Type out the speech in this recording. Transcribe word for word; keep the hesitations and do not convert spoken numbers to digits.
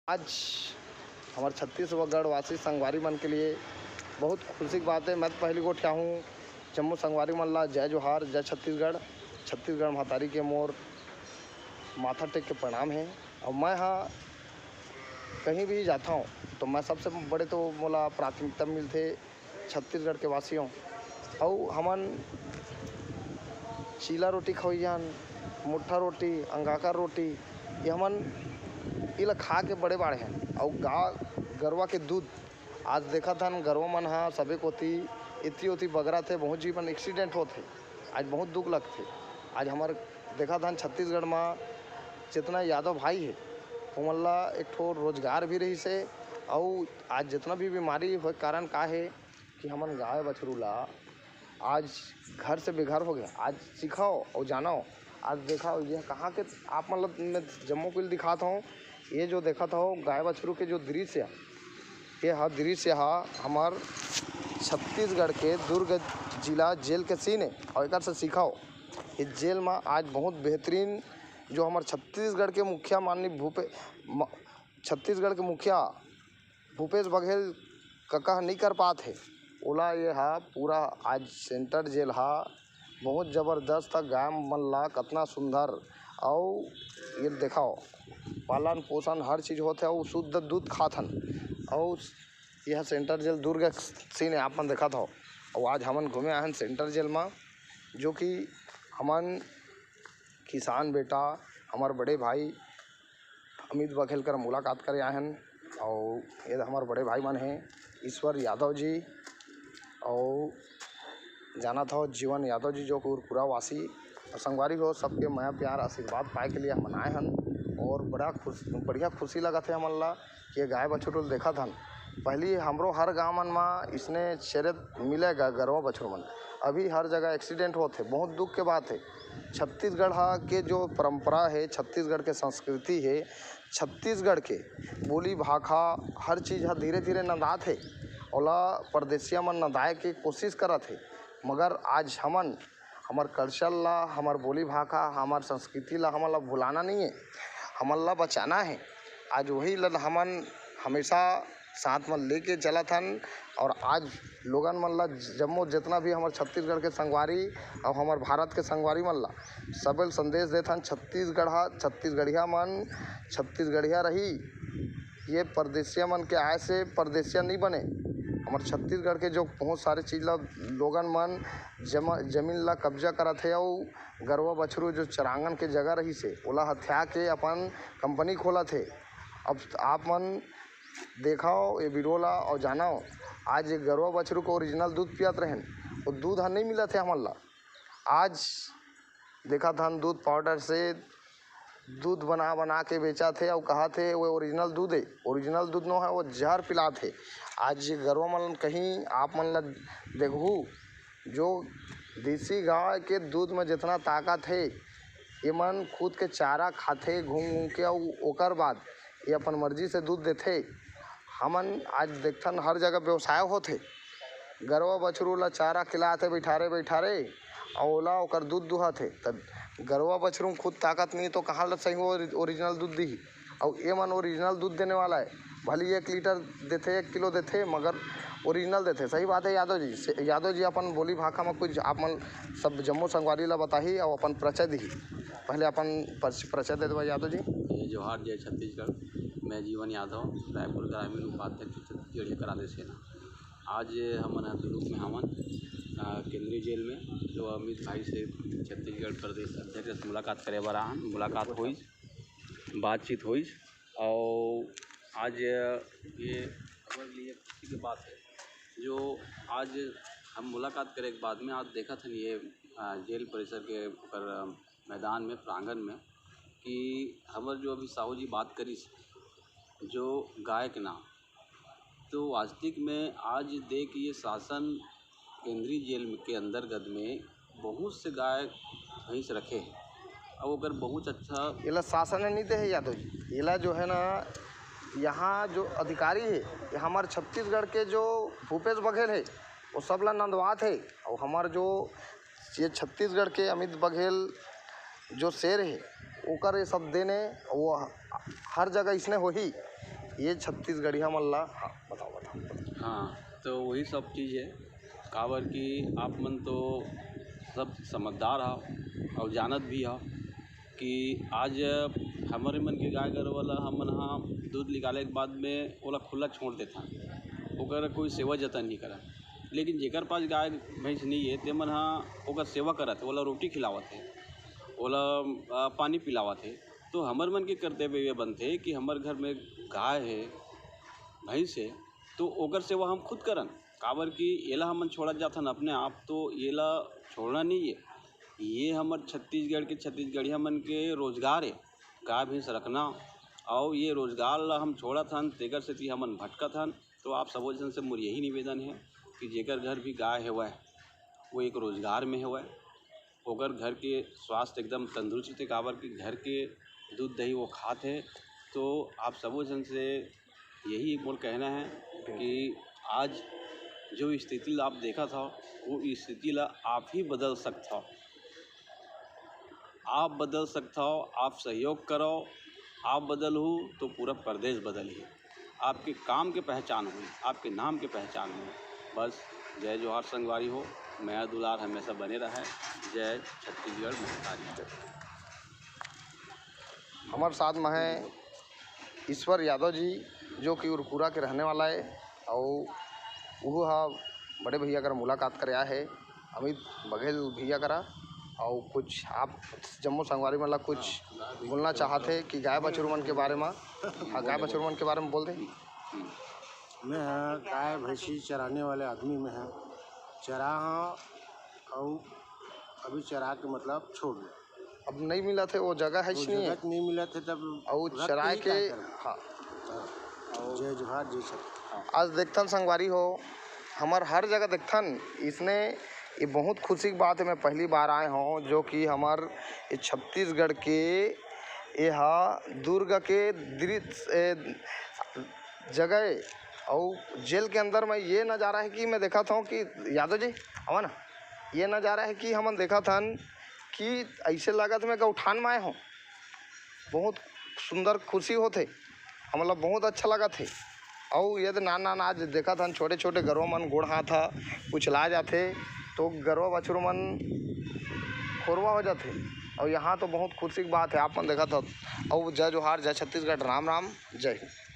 आज हमर छत्तीसगढ़ वासी संगवारी मन के लिए बहुत खुशी के बात है। मैं तो पहली गोठिया हूँ जम्मो संगवारी मन ला जय जोहार, जय छत्तीसगढ़। छत्तीसगढ़ महतारी के मोर माथा टेक के प्रणाम है। और मैं हाँ कहीं भी जाता हूँ तो मैं सबसे बड़े तो मोला प्राथमिकता मिलते छत्तीसगढ़ के वासियों। अउ हमन चीला रोटी खवैया हन, मुट्ठा रोटी, अंगाकर रोटी, ये हमन इला खा के बड़े बाढ़े हन। अउ गाय गरवा के दूध आज देखत हन, गरवा मन ह सबे कोती इति ओती बगरत हे, बहुत जी मन एक्सीडेंट होत हे। आज बहुत दुख लगथे। आज हमर देखत हन छत्तीसगढ़ म जितना यादव भाई हे, ओमन ला एक ठो रोजगार भी रहिस हे। अउ आज जितना भी बीमारी होए के कारण का हे कि हमन गाय बछरू ला आज घर से बेघर हो गया। आज सिखाओ अउ जानाओ। आज देखाओ, ये कहाँ के आप मन ल मैं जम्मो कुल दिखात हूँ। ये जो देखत हो गाय बछरू के जो दृश्य, ये ह दृश्य ह हमर छत्तीसगढ़ के दुर्ग जिला जेल के सीन है। और एक से सिखाओ, ये जेल में आज बहुत बेहतरीन जो हमर छत्तीसगढ़ के मुखिया माननीय भूपे म- छत्तीसगढ़ के मुखिया भूपेश बघेल कका ह नइ कर पात हे, ओला ये ह पूरा आज सेंट्रल जेल ह बहुत जबरदस्त गाय मन ला कतना सुंदर। अउ ये देखाओ, पालन पोषण हर चीज होथे अउ शुद्ध दूध खात हन। अउ यह सेंट्रल जेल दुर्ग सीन है, आप मन देखत हो। अउ आज हमन घूमे आए हन सेंट्रल जेल म, जो कि हमन किसान बेटा, हमर बड़े भाई अमित बघेल कर मुलाकात करे आए हन। अउ ये हमर बड़े भाई मन हे ईश्वर यादव जी, अउ जानत हो जीवन यादव जी जो कि उरपुरा वासी। अउ संगवारी हो, सबके मया प्यार आशीर्वाद पाए के लिए हमन आए हन। और बड़ा खुश, बढ़िया खुशी लगत हे हमन ला कि ये गाय बछरू ल देखत हन। पहली हमरो हर गाँव मन म इसने चरे मिलेगा गरवा बछरू मन। अभी हर जगह एक्सीडेंट होत हे, बहुत दुख के बात हे। छत्तीसगढ़ ह के जो परंपरा हे, छत्तीसगढ़ के संस्कृति हे, छत्तीसगढ़ के बोली भाखा, हर चीज ह धीरे धीरे नंदात हे। ओला परदेसिया मन नंदाए के कोशिश करत हे, मगर आज हमन हमर कल्चर ला, हमर बोली भाखा, हमर संस्कृति ला हमन ला भुलाना नहीं है, हमन ला बचाना है। आज वही ला हमन हमेशा साथ में लेके चलत हन। और आज लोगन मन ला, जम्मो जितना भी हमर छत्तीसगढ़ के संगवारी और हमर भारत के संगवारी मन ला सबे ल संदेश देत हन, छत्तीसगढ़ हा, छत्तीसगढ़िया मन छत्तीसगढ़िया रही। ये परदेसिया मन के आए से परदेसिया नहीं बने। हमर छत्तीसगढ़ के जो बहुत सारे चीज ला लोगन मन जमा जमीन ला कब्जा करत हे, अउ गरवा बछरू जो चरांगन के जगह रहिस हे, ओला हथिया के अपन कंपनी खोलत हे। अब आप मन देखाओ ये वीडियो ला अउ जानाओ, आज ये गरवा बछरू के ओरिजिनल दूध पियत रहेन, वो दूध ह नहीं मिलत हे हमन ला। आज देखत हन दूध पाउडर से दूध बना बना के बेचत हे अउ कहत हे वो ओरिजिनल दूध हे। ओरिजिनल दूध नो है, वो जहर पिलात हे। आज ये गरवा मन कहीं आप मन ला देखहू, जो देसी गाय के दूध में जितना ताकत हे, ये मन खुद के चारा खाथे घूम घूम के, अउ ओकर बाद ये अपन मर्जी से दूध देथे। हमन आज देखथन हर जगह व्यवसाय होथे, गरवा बछरू ला चारा खिलाथे बैठारे बैठारे, अउ ओला ओकर दूध दुहत हे। त गरवा बछरू में खुद ताकत नहीं तो कहाँ ला सही वो ओरिजिनल दूध दिही? अउ ये मन ओरिजिनल दूध देने वाला है, भले एक लीटर देथे, एक किलो देथे, मगर ओरिजिनल देथे। सही बात है यादव जी। से- यादव जी अपन बोली भाखा में कुछ आप मन सब जम्मो संगवारी ला बताही अउ अपन परिचय दिही। पहले अपन परिच-, परिचय दे देवा यादव जी। जय जोहार, जय छत्तीसगढ़। मैं जीवन यादव, रायपुर ग्रामीण उपाध्यक्ष छत्तीसगढ़िया कराते सेना। आज हमन ह दुलुक में हवन, अ, केंद्रीय जेल में, जो अमित भाई से छत्तीसगढ़ प्रदेश अध्यक्ष से मुलाकात करे बर आहन। मुलाकात होइस, बातचीत होइस, अउ आज ये हमारे लिए खुशी की बात है, जो आज हम मुलाकात करे के बाद में आज देखत हन ये, अ, जेल परिसर के ऊपर, अ, मैदान में, प्रांगण में, कि हमर जो अभी साहू जी बात करिस, जो गाय के नाम, तो वास्तविक में आज देख ये शासन केंद्रीय जेल के अंतर्गत में बहुत से गाय भैंस रखे हैं। अब अगर बहुत अच्छा एला शासन ह नहीं दे हे यादव जी, एला जो है ना, यहाँ जो अधिकारी है, ये हमारे छत्तीसगढ़ के जो भूपेश बघेल है, वो सब ला नंदवात है। और हमार जो ये छत्तीसगढ़ के अमित बघेल जो शेर है, ओकर ये सब देने, वो हर जगह इसने होही। ये छत्तीसगढ़िया मन ला, हाँ, बताओ, बताओ। हाँ, तो वही सब चीज़ है, काबर कि आप मन तो सब समझदार हव और जानत भी हव कि आज हमरे मन के गाय गरवा ला हमन हा दूध निकाले के बाद में ओला खुला छोड़ देथन, ओकर कोई सेवा जतन नहीं करन। लेकिन जेकर पास गाय भैंस नहीं है, ते मन हा ओकर सेवा करत हे, ओला रोटी खिलावत हे, ओला, आ, पानी पिलावत हे। तो हमर मन के कर्तव्य ये बनथे कि हमर घर में गाय है, भैंस है, तो ओकर सेवा हम खुद करन। काबर कि एला हमन छोड़त जाथन अपने आप, तो एला छोड़ना नहीं है। ये हमर छत्तीसगढ़ के, छत्तीसगढ़िया मन के रोजगार है, गाय भैंस रखना। और ये रोजगार ला हम छोड़त हन, तेकर सेती हमन भटकत हन। तो आप सबो झन से मोर यही निवेदन है कि जेकर घर भी गाय हेवय, वो एक रोजगार में हेवय, ओकर घर के स्वास्थ्य एकदम तंदुरुस्त होथे, काबर कि घर के दूध दही वो खात हे। तो आप सबो झन से यही एक मोर कहना है कि आज जो स्थिति ला आप देखत हव, वो स्थिति ला आप ही बदल सकत हव। आप बदल सकत हव, आप सहयोग करव, आप बदलहू तो पूरा प्रदेश बदलही। आपके काम के पहचान होही, आपके नाम के पहचान होही। बस, जय जोहार संगवारी हो, मया दुलार हमेशा बने रहे। जय छत्तीसगढ़ महतारी। हमारे साथ में है ईश्वर यादव जी, जो कि उरकुरा के रहने वाला है, और वो हा बड़े भैया कर मुलाकात करे आए है, अमित बघेल भैया करा। और कुछ आप जम्मो संगवारी मन ला कुछ बोलना चाहत है कि गाय बछरू मन के बारे में, हाँ, गाय बछरू मन के बारे में बोल दे। मैं हा गाय भैंसी चराने वाले आदमी में हा, चरा हा, और अभी चरा के मतलब छोड़ दिया। अब नहीं मिलत हे, वो जगह है वो नहीं है। जगह नहीं मिलत हे, तब और रख के चराए ही के, क्या करब? हाँ। हाँ। जय जोहार, जय छत्तीसगढ़। आज देखथन संगवारी हो, हमर हर जगह देखथन इसने, ये बहुत खुशी की बात है। मैं पहली बार आए हों जो कि हमर ये छत्तीसगढ़ के, ये हा दुर्ग के दृश्य, ए, जगह है। और जेल के अंदर में ये नज़ारा है कि मैं देखत हों कि यादव जी, आवा ना, ये नज़ारा है कि हमन देखत हन कि ऐसे लगत मैं गौठान में आए हों। बहुत सुंदर खुशी होथे, हमला बहुत अच्छा लगत हे। अउ ये तो नान नान आज देखत हन, छोटे छोटे गरवा मन गोड़ हाथ ह कुचला जाथे, तो गरवा बछरू मन खोरवा हो जाथे। अउ यहाँ तो बहुत खुशी की बात है, आप मन देखत हव। अउ जय जोहार, जय छत्तीसगढ़, राम राम, जय हिंद।